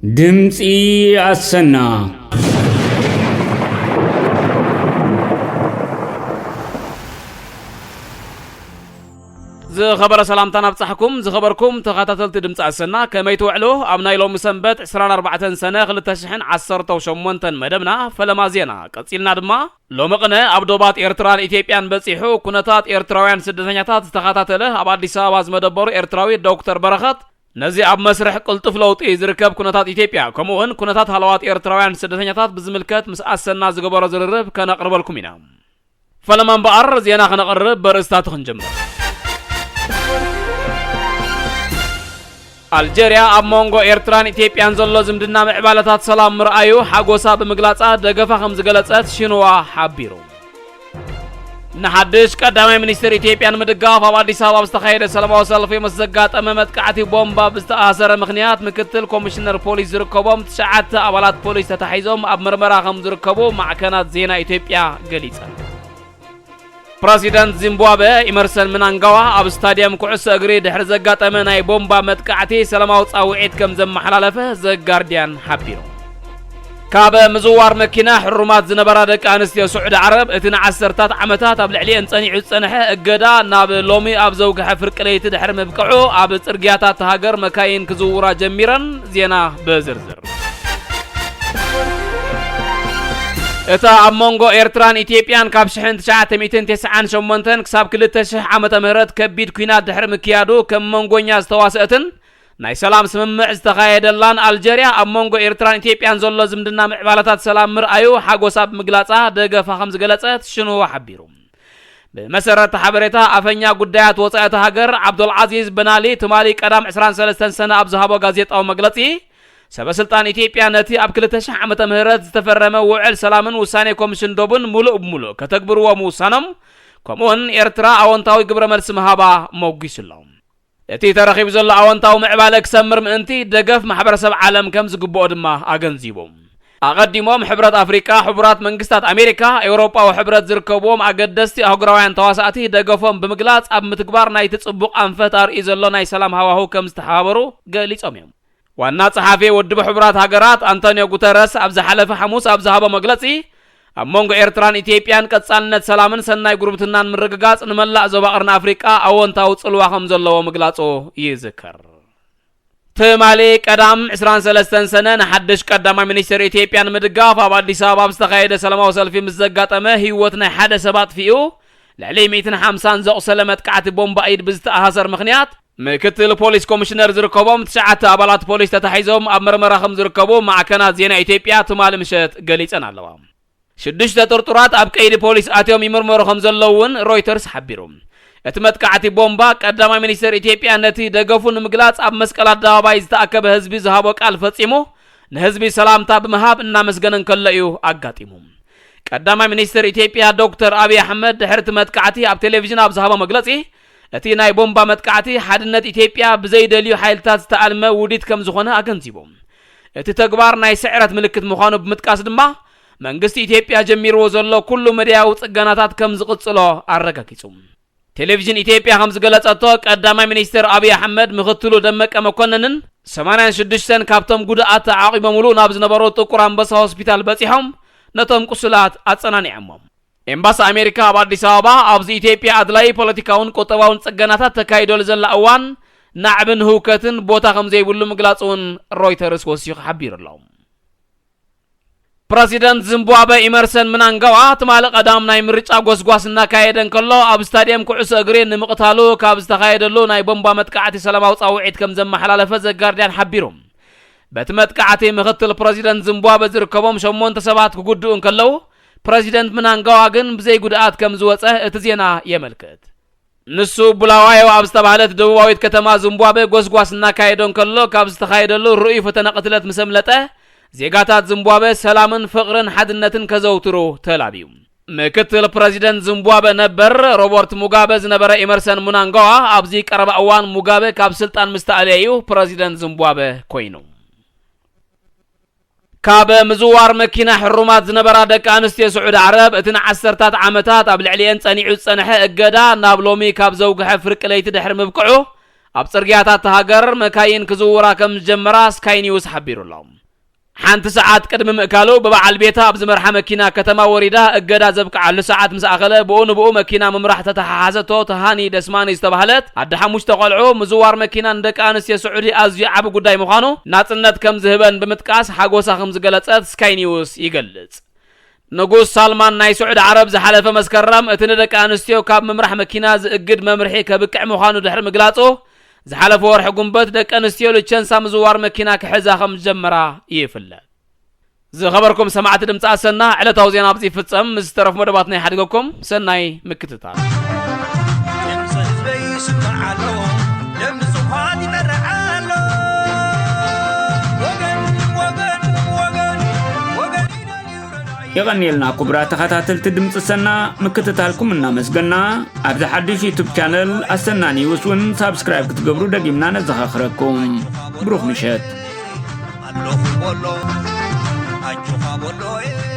ድምፂ ኣሰና። ዝኸበረ ሰላምታ ናብጻሕኩም፣ ዝኸበርኩም ተኸታተልቲ ድምፂ ኣሰና፣ ከመይ ትውዕሉ? ኣብ ናይ ሎሚ ሰንበት ዕስራን ኣርባዕተን ሰነ ክልተ ሽሕን ዓሰርተው ሸሞንተን መደብና ፈለማ ዜና ቀጺልና ድማ፣ ሎሚ ቅነ ኣብ ዶባት ኤርትራን ኢትዮጵያን በጺሑ ኩነታት ኤርትራውያን ስደተኛታት ዝተኸታተለ ኣብ ኣዲስ ኣበባ ዝመደበሩ ኤርትራዊ ዶክተር በረኸት፣ ነዚ ኣብ መስርሕ ቅልጡፍ ለውጢ ዝርከብ ኩነታት ኢትዮጵያ፣ ከምኡ'ውን ኩነታት ሃለዋት ኤርትራውያን ስደተኛታት ብዝምልከት ምስ ኣሰና ዝገበሮ ዝርርብ ከነቕርበልኩም ኢና። ፈለማ እምበኣር ዜና ከነቕርብ በርእስታቱ ክንጀምር። ኣልጀርያ ኣብ መንጎ ኤርትራን ኢትዮጵያን ዘሎ ዝምድና ምዕባለታት ሰላም ምርኣዩ ሓጎሳ ብምግላጻ ደገፋ ከም ዝገለጸት ሽንዋ ሓቢሩ። ንሓድሽ ቀዳማይ ሚኒስትር ኢትዮጵያ ንምድጋፍ ኣብ ኣዲስ ኣበባ ዝተኻየደ ሰላማዊ ሰልፊ ምስ ዘጋጠመ መጥቃዕቲ ቦምባ ብዝተኣሳሰረ ምኽንያት ምክትል ኮሚሽነር ፖሊስ ዝርከቦም ትሽዓተ ኣባላት ፖሊስ ተታሒዞም ኣብ ምርመራ ከም ዝርከቡ ማዕከናት ዜና ኢትዮጵያ ገሊጸን። ፕረዚደንት ዚምባብወ ኢመርሰን ምናንጋዋ ኣብ ስታድየም ኩዕሶ እግሪ ድሕሪ ዘጋጠመ ናይ ቦምባ መጥቃዕቲ ሰላማዊ ጻውዒት ከም ዘመሓላለፈ ዘጋርድያን ሓቢሩ። ካብ ምዝዋር መኪና ሕሩማት ዝነበራ ደቂ ኣንስትዮ ስዑዲ ዓረብ፣ እቲ ንዓሰርታት ዓመታት ኣብ ልዕሊኤን ጸኒዑ ዝጸንሐ እገዳ ናብ ሎሚ ኣብ ዘውግሐ ፍርቂ ለይቲ ድሕሪ ምብቅዑ፣ ኣብ ጽርግያታት ሃገር መካይን ክዝውራ ጀሚረን። ዜና ብዝርዝር። እታ ኣብ መንጎ ኤርትራን ኢትዮጵያን ካብ ሽሕን ትሽዓተ ሚእትን ተስዓን ሸሞንተን ክሳብ ክልተ ሽሕ ዓመተ ምህረት ከቢድ ኲናት ድሕሪ ምክያዱ ከም መንጎኛ ዝተዋስአትን ናይ ሰላም ስምምዕ ዝተኻየደላን ኣልጀርያ፣ ኣብ መንጎ ኤርትራን ኢትዮጵያን ዘሎ ዝምድና ምዕባለታት ሰላም ምርኣዩ ሓጎሳ ብምግላጻ ደገፋ ከም ዝገለጸት ሽንዋ ሓቢሩ። ብመሰረት ሓበሬታ ኣፈኛ ጉዳያት ወጻኢ እታ ሃገር ዓብዶልዓዚዝ በናሊ ትማሊ ቀዳም ዕስራን ሰለስተን ሰነ ኣብ ዝሃቦ ጋዜጣዊ መግለጺ፣ ሰበ ስልጣን ኢትዮጵያ ነቲ ኣብ ክልተ ሽሕ ዓመተ ምህረት ዝተፈረመ ውዕል ሰላምን ውሳኔ ኮሚሽን ዶብን ምሉእ ብምሉእ ከተግብርዎ ምውሳኖም፣ ከምኡውን ኤርትራ ኣወንታዊ ግብረ መልሲ ምሃባ ሞጒሱ ኣሎ። እቲ ተረኺቡ ዘሎ ኣወንታዊ ምዕባለ ክሰምር ምእንቲ ደገፍ ማሕበረሰብ ዓለም ከም ዝግብኦ ድማ ኣገንዚቡ። ኣቐዲሞም ሕብረት ኣፍሪቃ፣ ሕቡራት መንግስታት ኣሜሪካ፣ ኤውሮጳዊ ሕብረት ዝርከብዎም ኣገደስቲ ኣህጉራውያን ተዋሳእቲ ደገፎም ብምግላጽ ኣብ ምትግባር ናይቲ ጽቡቕ ኣንፈት ኣርእዩ ዘሎ ናይ ሰላም ሃዋሁ ከም ዝተሓባበሩ ገሊጾም እዮም። ዋና ጸሓፊ ውድብ ሕቡራት ሃገራት ኣንቶኒዮ ጉተረስ ኣብ ዝሓለፈ ሓሙስ ኣብ ዝሃቦ መግለጺ፣ ኣብ መንጎ ኤርትራን ኢትዮጵያን ቀጻልነት ሰላምን ሰናይ ጉርብትናን ምርግጋጽ ንመላእ ዞባ ቀርኒ ኣፍሪቃ ኣወንታዊ ጽልዋ ከም ዘለዎ ምግላጹ ይዝከር። ትማሊ ቀዳም ዕስራን ሰለስተን ሰነ ንሓድሽ ቀዳማይ ሚኒስትር ኢትዮጵያ ንምድጋፍ ኣብ ኣዲስ ኣበባ ኣብ ዝተኻየደ ሰላማዊ ሰልፊ ምስ ዘጋጠመ ህይወት ናይ ሓደ ሰብ ኣጥፊኡ ልዕሊ ሚእትን ሓምሳን ዘቑሰለ መጥቃዕቲ ቦምባ ኢድ ብዝተኣሳሰር ምኽንያት፣ ምክትል ፖሊስ ኮሚሽነር ዝርከቦም ትሽዓተ ኣባላት ፖሊስ ተታሒዞም ኣብ መርመራ ከም ዝርከቡ ማዕከናት ዜና ኢትዮጵያ ትማሊ ምሸት ገሊጸን ኣለዋ። ሽዱሽተ ጥርጡራት ኣብ ቀይዲ ፖሊስ ኣትዮም ይምርመሩ ከም ዘለዉ እውን ሮይተርስ ሓቢሩ። እቲ መጥቃዕቲ ቦምባ ቀዳማይ ሚኒስትር ኢትዮጵያ ነቲ ደገፉ ንምግላጽ ኣብ መስቀል ኣደባባይ ዝተኣከበ ህዝቢ ዝሃቦ ቃል ፈጺሙ ንህዝቢ ሰላምታ ብምሃብ እናመስገነ እንከሎ እዩ ኣጋጢሙ። ቀዳማይ ሚኒስትር ኢትዮጵያ ዶክተር ኣብይ ኣሕመድ ድሕሪ እቲ መጥቃዕቲ ኣብ ቴሌቪዥን ኣብ ዝሃቦ መግለጺ፣ እቲ ናይ ቦምባ መጥቃዕቲ ሓድነት ኢትዮጵያ ብዘይደልዩ ሓይልታት ዝተኣልመ ውዲት ከም ዝኾነ ኣገንዚቡ። እቲ ተግባር ናይ ስዕረት ምልክት ምዃኑ ብምጥቃስ ድማ፣ መንግስቲ ኢትዮጵያ ጀሚርዎ ዘሎ ኩሉ መዳያዊ ጽገናታት ከም ዝቕጽሎ ኣረጋጊጹ። ቴሌቪዥን ኢትዮጵያ ከም ዝገለጸቶ፣ ቀዳማይ ሚኒስትር ኣብይ ኣሕመድ፣ ምኽትሉ ደመቀ መኮነንን ሰማንያን ሽዱሽተን ካብቶም ጉድኣት ተዓቒቦምሉ ናብ ዝነበሩ ጥቁር ኣንበሳ ሆስፒታል በጺሖም ነቶም ቁሱላት ኣጸናኒዖሞም። ኤምባሲ ኣሜሪካ ኣብ ኣዲስ ኣበባ፣ ኣብዚ ኢትዮጵያ ኣድላዪ ፖለቲካውን ቁጠባውን ጽገናታት ተካይደሉ ዘላ እዋን፣ ናዕብን ህውከትን ቦታ ከም ዘይብሉ ምግላጹ እውን ሮይተርስ ወሲኹ ሓቢሩ ኣሎ። ፕረዚደንት ዚምባብወ ኢመርሰን ምናንጋዋ ትማሊ ቀዳም ናይ ምርጫ ጎስጓስ እናካየደ እንከሎ፣ ኣብ ስታድየም ኩዕሶ እግሪ ንምቕታሉ ካብ ዝተኻየደሉ ናይ ቦምባ መጥቃዕቲ ሰላማዊ ጻውዒት ከም ዘመሓላለፈ ዘጋርድያን ሓቢሩ። በቲ መጥቃዕቲ ምኽትል ፕረዚደንት ዚምባብወ ዝርከቦም ሸሞንተ ሰባት ክጉድኡ እንከለዉ፣ ፕረዚደንት ምናንጋዋ ግን ብዘይ ጉድኣት ከም ዝወጸ እቲ ዜና የመልክት። ንሱ ቡላዋዮ ኣብ ዝተባህለት ደቡባዊት ከተማ ዚምባብወ ጎስጓስ እናካየደ እንከሎ፣ ካብ ዝተኻየደሉ ርኡይ ፈተነ ቅትለት ምስ ኣምለጠ፣ ዜጋታት ዚምባብወ ሰላምን ፍቕርን ሓድነትን ከዘውትሩ ተላብዩ። ምክትል ፕረዚደንት ዚምባብወ ነበር ሮበርት ሙጋበ ዝነበረ ኢመርሰን ሙናንጋዋ ኣብዚ ቀረባ እዋን ሙጋበ ካብ ስልጣን ምስ ተኣለየ እዩ ፕረዚደንት ዚምባብወ ኮይኑ። ካብ ምዝዋር መኪና ሕሩማት ዝነበራ ደቂ ኣንስትዮ ስዑዲ ዓረብ እቲ ንዓሰርታት ዓመታት ኣብ ልዕሊኤን ጸኒዑ ዝጸንሐ እገዳ ናብ ሎሚ ካብ ዘውግሐ ፍርቂ ለይቲ ድሕሪ ምብቅዑ ኣብ ጽርግያታት ሃገር መካይን ክዝውራ ከም ዝጀመራ ስካይ ኒውስ ሓቢሩ ኣሎ። ሓንቲ ሰዓት ቅድሚ ምእካሉ ብበዓል ቤታ ኣብ ዝመርሓ መኪና ከተማ ወሪዳ እገዳ ዘብቅዓሉ ሰዓት ምስ ኣኸለ ብኡ ንብኡ መኪና ምምራሕ ተተሓሓዘቶ። ተሃኒ ደስማኒ ዝተባህለት ኣደ ሓሙሽተ ቆልዑ ምዝዋር መኪና ንደቂ ኣንስትዮ ስዑዲ ኣዝዩ ዓቢ ጉዳይ ምዃኑ ናጽነት ከም ዝህበን ብምጥቃስ ሓጎሳ ከም ዝገለጸት ስካይ ኒውስ ይገልጽ። ንጉስ ሳልማን ናይ ስዑዲ ዓረብ ዝሓለፈ መስከረም እቲ ንደቂ ኣንስትዮ ካብ ምምራሕ መኪና ዝእግድ መምርሒ ከብቅዕ ምዃኑ ድሕሪ ምግላጹ ዝሓለፈ ወርሒ ጉንበት ደቂ ኣንስትዮ ልቸንሳ ምዝዋር መኪና ክሕዛ ከም ዝጀመራ ይፍለጥ። ዝኸበርኩም ሰማዕቲ ድምፂ ኣሰና ዕለታዊ ዜና ኣብዚ ይፍጸም። ምስ ዝተረፉ መደባትና ይሓድገኩም። ሰናይ ምክትታል። ድምፂ ህዝበይ ይስማዕ ኣሎ፣ ድምፂ ስብሓት ይጠርዕ ኣሎ። ወገን፣ ወገን፣ ወገን፣ ወገን ኢለን ይውረዳይ። የቐንየልና ክቡራት ተኸታተልቲ ድምፂ ሰና፣ ምክትታልኩም እናመስገና ኣብዚ ሓድሽ ዩቱብ ቻነል ኣሰና ኒውስ እውን ሳብስክራይብ ክትገብሩ ደጊምና ነዘኻኽረኩም። ብሩኽ ምሸት። ኣለኹ በሎ፣ ኣጆኻ በሎ።